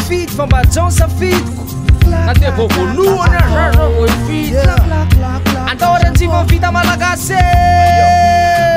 hifidy fa mba hajao ny safidiko Na dia vao voalohany aza aho zao vao hifidy Andao ary anjivo ny vita malagasy e!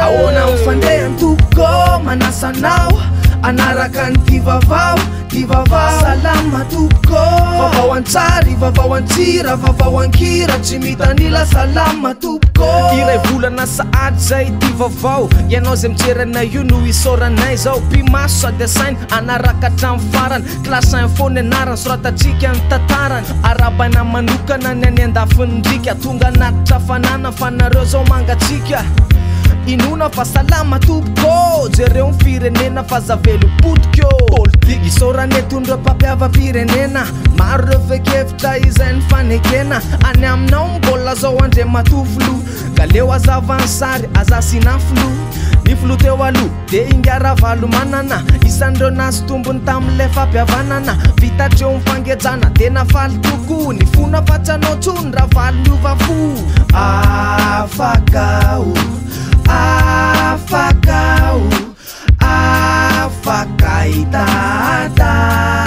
Ahoana ny fandehany tompoko manasa anao Hanaraka an'ity vaovao Ty vaovao salama tompoko Vaovao an-tsary, vaovao an-tsira, vaovao an-kira Tsy mitanila salama tompoko Iray volana sahady zay ity vaovao Ianao zay mijery anay io no isaoranay zao Pi-maso sady asaina hanaraka hatramin'ny farany Clash info ny anarany, soratantsika ny tantarany Arahabaina manokana ny any andafin'ny riaka Tonga hanatitra hafanana fa nareo zao mangatsiaka Inoana fa salama tompoko Jereo ny firenena fa za velom-potoka ô Politika Isaorana eto ireo mpampiava-pirenena Maro ireo fehin-kevitra izay nifanekena Any aminao mbola zao Andriamatoa Filoha Galeo hazava ny sary aza asiana filoha Ny filoha teo aloha dia Ingahy Ravalomanana Isan'ireo nahazo tombony tamin'ilay fampihavanana Vita hatreo ny fangejana tena faly tokoa Nifona fa tsy hanao tsony Ravalo niova fo Afaka aho, afaka aho, afaka i Dada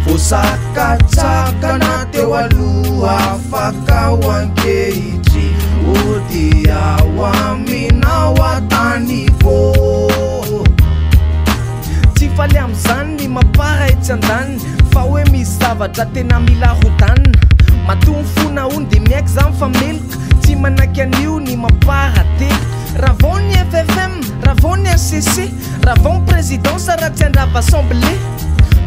Voasakatsakana teo aloha afaka aho ankehitriny Hody aho aminao an-taniko Tsy faly amin'izany ny mapar etsy andaniny Fa hoe misy zavatra tena mila rodanina Matoa mifona hono dia miaiky zany fa meloka Tsy manaiky an'io ny mapar teto Ravao ny ffm, ravao ny hcc Ravao ny présidence raha tsy handrava assemblée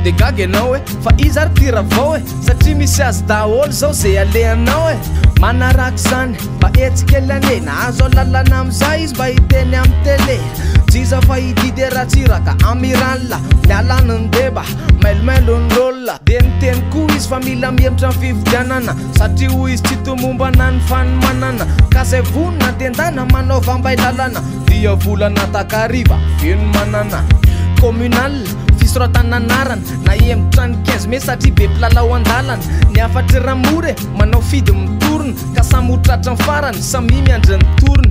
Dia gaga ianao hoe fa iza ary ty ravao e Satria misy azy daholo zao ze alehanao e Manaraka izany mba etsy kely anie Nahazo alalana amin'izay izy mba hiteny amin'ny télé Jiza fa i Didier Ratsiraka amiral Miala any ny deba, mailomailo ny rôle Dia niteny koa izy fa mila mihemotra ny fifidianana Satria hoy izy tsy tomombana ny fanomanana Ka zay vonona dia ndana manaova ambay lalana Dia volana takariva feno manana Communal, fisoratana anarana Nahemotra ny 15 mai satria be mpilalao an-dalana Ny hafatry Ramora e, manao fidy mitorona Ka samy ho tratran'ny farany, samia miandry ny tourny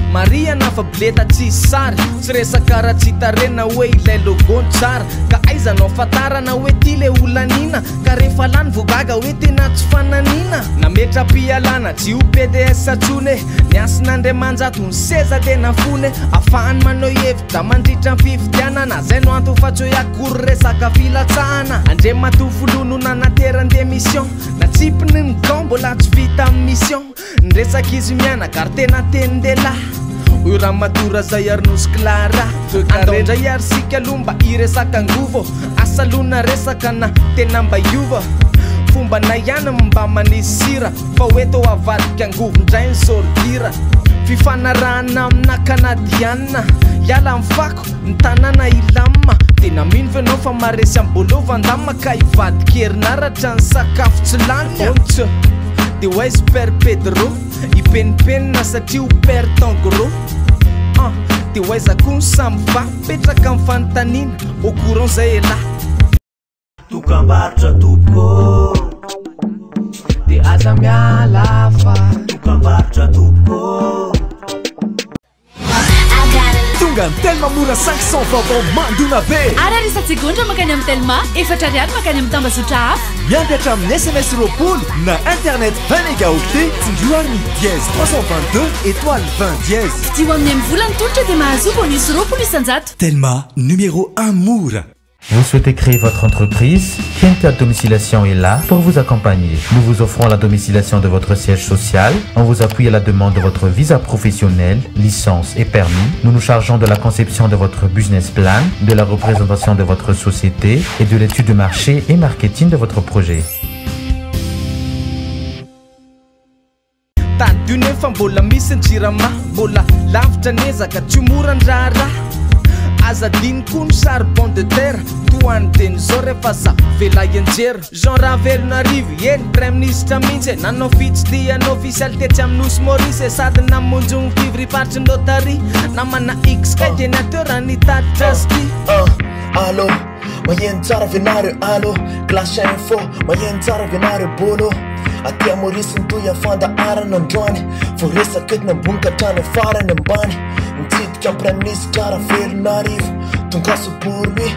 Marihana fa bileta tsisy sary, tsy resaka ratsitarena hoe ilay logo no tsara Ka aiza no ahafantarana hoe ty le holaniana Ka rehefa lany vao gaga hoe tena tsy fananina Nametra-pialana tsy ho pds tsony e Ny hasin'Andriamanjato ny seza tena fony e Afahany maneho hevitra mandritra ny fifidianana Zay no antony fa tsy hoe akory resaka filatsahana Andriamatoa filoha no nanateran-demission Natsipiny ny gant mbola tsy vita mission Niresaka izy mianaka ary tena tenin-dehilahy Hoy ramatoa Razaiarinosy Clara Andao indray ary isika aloha mba hiresaka angovo Asa aloha na resaka na tena mba hiova Fombanay ihany ny mba manisy sira Fa hoe toa avadika angovo indray ny sordira Fifanarahana amina Kanadiana Hiala amin'ny fako, ny tanàna hilamina Tena mino ve ianao fa maharesy an'i Bolo Van Damme Ka hivadika herinaratra ny sakafo tsy lany Ontsa dia ho aiza Père Pedro Hipenimpenina satria ho perte en gros An, dia ho aiza koa ny Samva Petraka ny fanontaniana, au courant zay elah. Dokambarotra tompoko Dia aza miala fa Dokambarotra tompoko Tonga ny Telma mora 500 vaovao mandona be! Ar ary isan-tsegondra mankany amin'ny Telma, efatra ariary mankany amin'ny tambazotra hafa. Miampy hatramin'ny sms 20 na internet 20 mégaoctets, tsindrio ary ny dièse 322 étoile 20 dièse. Fidio amin'ny MVola ny tolotra dia mahazoa bonus 20%. Telma, numéro un mora! Vous souhaitez créer votre entreprise Kenta Domiciliation est là pour vous accompagner. Nous vous offrons la domiciliation de votre siège social. On vous appuie à la demande de votre visa professionnel, licence et permis. Nous nous chargeons de la conception de votre business plan, de la représentation de votre société et de l'étude de marché et marketing de votre projet. Tadidio nefa mbola misy ny jirama Mbola lavitra ny ezaka tsy ho mora ny raharaha Aza adino koa ny charbon de terre Toa an'i Denizor rehefa za vela hianjera Jean Ravelonarivo, eny praiminisitra mihitsy e Nanao fitsidihana ofisialy tetsy amin'ny nosy Maurice e Sady namonjy ny fivoriam-paritry ny Rotary Namana X kay dia natoerany nitatitra azy ity Allo, maheno tsara ve nareo allo Clash info, maheno tsara ve nareo bolo Aty Maurice nitohy amin'ny fandaharana androany Voaresaka eto ny ambony ka hatrany amin'ny farany ambany Mitsidika ny praiminisitra Ravelonarivo Tongasoa pour lui,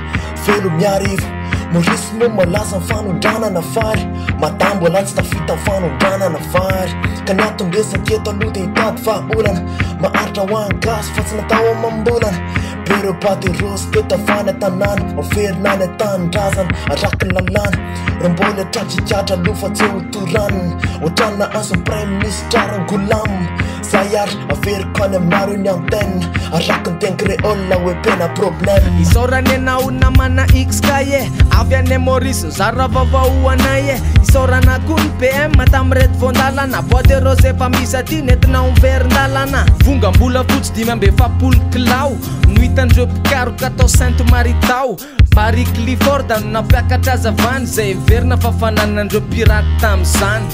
Velomiarivo. Maurice moa malaza ny fanondranana fary Madame mbola tsy tafita ny fanondranana vary Ka ny anton-dresaka eto aloha dia hitady vahaolana Maharitra ho an'ny gasy fa tsy natao amam-bolana Be ireo bois de rose teto avy any an-tanàna Miverina any an-tanindrazana araka ny lalàna Raha mbola tratra higadra aloha fa tsy ho toranina Ohatran'ny nahazo ny praiminisitra Rangolam Zay ary averiko any aminareo ny antenne Araka ny teny créole hoe pena problème. Isaorana ianao namana XK e! Avy any Maurice nizara vaovao ho anay e! Isaorana koa ny PM tamin'ireto voan-dalana Bois de rose efa misy aty nentinao miverin-dalana Vongam-bolafotsy 45 kilao no hitan'ireo mpikaroka tao Sainte Marie tao Barry Clifford no nampiakatra azy avy any izay heverina fa fananan'ireo piraty tamin'izany.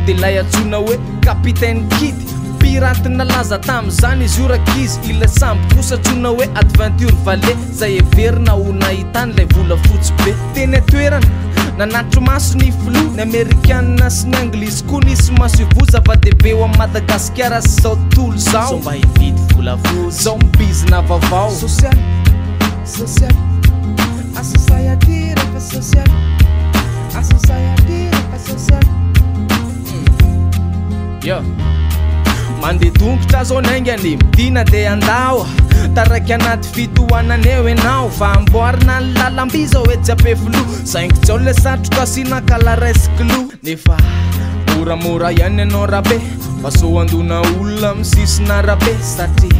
Dia ilay antsoina hoe Capitaine Kidd, piraty nalaza tamin'izany izy io rankizy. Ilay sambo kosa antsoina hoe Adventure Valley izay heverina ho nahitany ilay volafotsy be. Teny an-toerana, nanatri-maso ny filoha, ny amerikanina sy ny anglisy koa nisy masoivoho. Zava-dehibe ho an'i Madagasikara sy izao tontolo izao. Sao mba hividy volafotsy. Izao mibizina vaovao. Social. Social A society rehefa social A society rehefa social. Yeah. Mandeha tongotra zao naingany midina de andao Taraiky anaty fitohanana eo ianao Fa amboarina ny lalamby zao etsy Ampefiloha Saingy tsy ao le satroka asiana kalares k'lou Nefa moramora ihany ianao rabe Fa sao handona olona amin'ny sisin'arabe Satria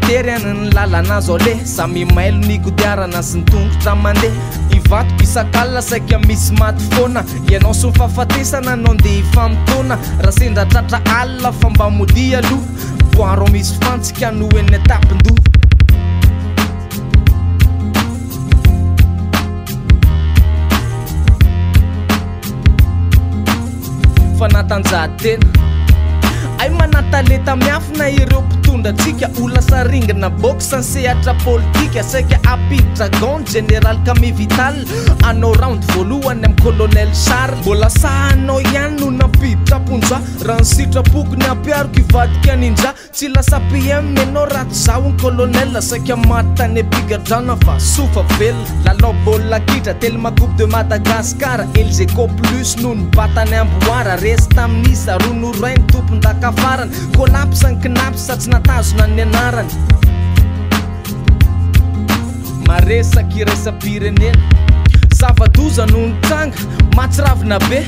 tery any ny lalana azo aleha Samy mailo ny kodiarana sy ny tongotra mandeha Ivato isak'alina saika misy maty foana Ianao sy ny fahafatesana no andeha hifamotoana Raha sendra tratra alina fa mba modia aloha Poireau misy fantsika no eny an-tampon-doha. Fanatanjahantena. Hay manan-talenta miafina ireo mpitondra antsika ho lasa ringina boxe ny sehatra politika saika hampiditra gant ny Général Camille Vital hanao round voalohany amin'ny Colonel Charles. Mbola sahanao ihany no nampiditra am-ponja raha ny sitrapoko ny hampiariko hivadika ninja. Tsy lasa PM enao raha tsy zaho ny colonel saika maty tany am-pigadrana fa soa fa velona. Lalao baolina kitra, Telma coupe de Madagascar, Elgeco plus no nibata ny amboara, resy tamin'ny isa roa no iray ny tompon-daka farany, collapse ny Cnaps tsy natazona ny anarany. Maresaka iraisam-pirenena, zava-doza no nitranga, mahatsiravina be.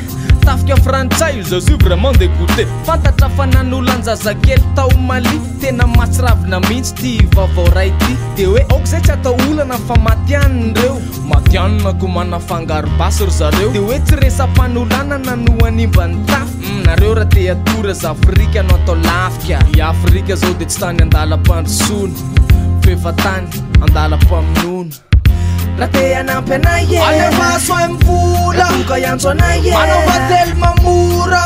Tafika frantsay, je suis vraiment dégoûté. Fantatra fa nanolan-jazakely tao Mali, tena mahatsiravina mihitsy ty vaovao ray ty. De hoe aoka izay tsy atao olana fa matihanina ireo. Matihanina ko manafangaro basy ry zareo. De hoe tsy resa-panolanana no hanimba ny tafika. Hum nareo raha te hatory aza Afrika no atao lafika. I Afrika zao de tsy tany andalam-pandrosoana f'efa tany andalam-pamonoana. Raha te hanampy anay e. Alefaso am vola. Raha toa ka hiantso anay e. Manaova telma mora.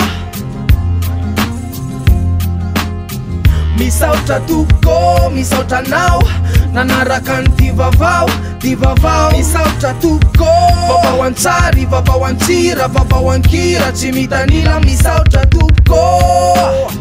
Misaotra tompoko, misaotra anao nanaraka an'ity vaovao, ty vaovao. Misaotra tompoko, vaovao an-tsary, vaovao an-tsira, vaovao an-kira, tsy mitanila. Misaotra tompoko.